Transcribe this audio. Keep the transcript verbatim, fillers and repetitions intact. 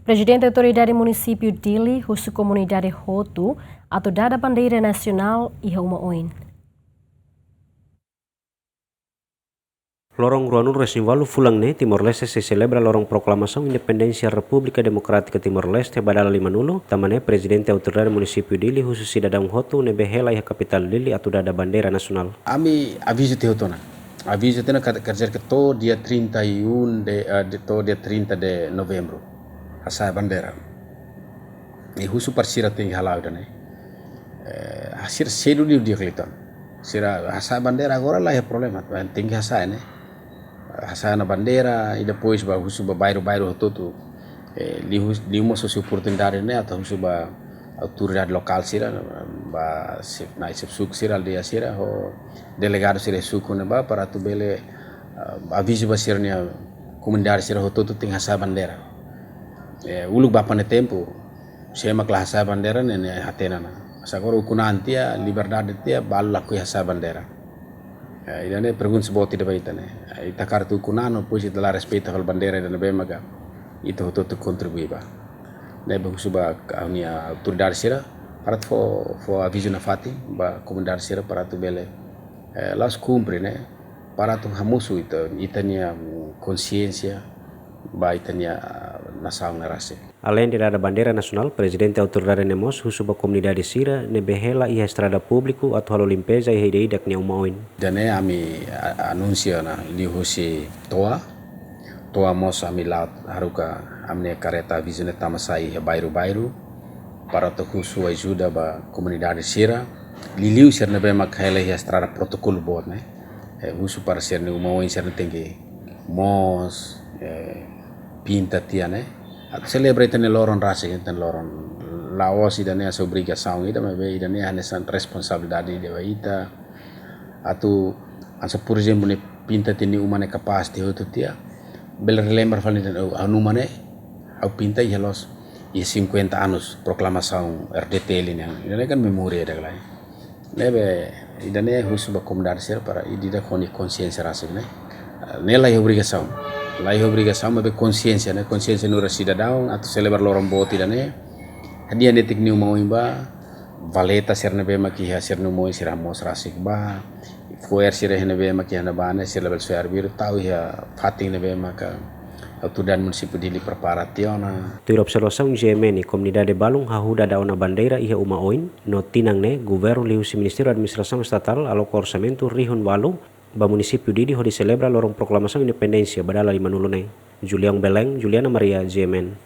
Prezidente Autoridade Munisípiu Dili husu komunidade hotu atu dada bandeira nasionál iha uma oin. Loron ruanulu-resin-ualu fulan ne'e, Timor-Leste sei selebra loron proklamasaun independénsia Repúblika Demokrátika Timor-Leste ba dala limanulu, tanba ne'e Prezidente Autoridade Munisípiu Dili husu sidadaun hotu ne'ebé hela iha kapitál Dili atu dada bandeira nasionál. Ami avizu tiha hotu ona. Avizu tiha ona, quer dizer que to'o dia trinta e um de, eh, de, to'o dia trinta de novembro hasa'e bandeira. I husu para sira tenke hala'o ida-ne'e. Eh, sira sedu liu di'ak liután. Sira hasa'e bandeira agora la iha problema, tenke hasa'e ne'e. Hasa'e ona bandeira, i depois ba husu ba bairru-bairru hotu-hotu. Eh, liu hus-, liu mós husu oportunidade ne'e atu husu ba autoridade lokál sira, ba xef-, nai xefe suku sira, aldeia sira, ho delegadu sira suku ne'ebá para atu bele, ah, avizu ba sira-nia komunidade sira hotu-hotu tenke hasa'e bandeira. Eh, uluk ba pane tempu, sé mak la hasa'e bandeira ne'e, ne'e hatene ona. Mas agora ukun-an tiha, liberdade tiha, balu lakohi hasa'e bandeira. Eh, ida-ne'e pergunta boot ida ba ita ne'e. Eh, ita karik ukun-an, depois ita la respeita fali bandeira ida ne'ebé maka ita hotu-hotu kontribui ba. Ne'ebé husu ba ha'u-nia autoridade sira, para atu fó, fó avizu nafatin ba komunidade sira para atu bele, eh, la'ós kumpre ne'e, para atu hamosu ita, ita-nia, mm, konsiénsia ba ita-nia, ah, nasaun ne'e rasik. Aleinde dada bandeira nasionál, Prezidente Autoridade ne'e mós husu ba komunidade sira ne'ebé hela iha estrada públiku atu halo limpeza iha ida-idak nia uma oin. Ida-ne'e ami a-, anunsia ona liuhusi toa. Toa mós ami la'o haruka ami-nia karreta avizu ne'e tama sai iha bairru-bairru para atu husu ajuda ba komunidade sira. Liuliu sira ne'ebé mak hela iha estrada protokolu boot ne'e. Eh, husu para sira-nia uma oin sira-ne'e tenke moos, eh, pinta tiha ne'e. Atu selebra ita-nia loron rasik, ita-nia loron. La'ós ida-ne'e hanesan obrigasaun ida, maibé ida-ne'e hanesan responsabilidade ida ba ita. Atu, hanesan, por ezemplu, ne'e pinta tiha nia uma ne'e kapás tiha hotu tiha. Bele relembra fali ida-ne'e, ha'u-nia uma ne'e, ha'u pinta iha loos, iha cinquenta anos proklamasaun R D T L nian. Ida-ne'e kan memória ida ka lae. Ne'ebé, ida-ne'e husu ba komunidade sira para ida-idak ho nia konsiénsia rasik ne'e. Ne'e la iha obrigasaun. La iha obrigasaun, maibé konsiénsia ne'e, konsiénsia nu'udar sidadaun atu selebra loron boot ida-ne'e. Hadi'a netik nia uma oin ba, valeta sira ne'ebé mak iha sira-nia uma oin sira moos rasik ba. Fo'er sira ne'ebé mak iha ne'ebá ne'e sira labele soe arbiru, tau iha fatin ne'ebé maka Autoridade Munisípiu Dili prepara tiha ona. Tuir observasaun G M N, komunidade balun hahú dada ona bandeira iha uma oin, no tinan ne'e governu liuhusi Ministériu Administrasaun Estatál aloka orsamentu rihun ualu ba Munisípiu Dili hodi selebra loron proklamasaun independénsia ba dala limanulu ne'e. Julião Belém, Juliana Maria, G M N.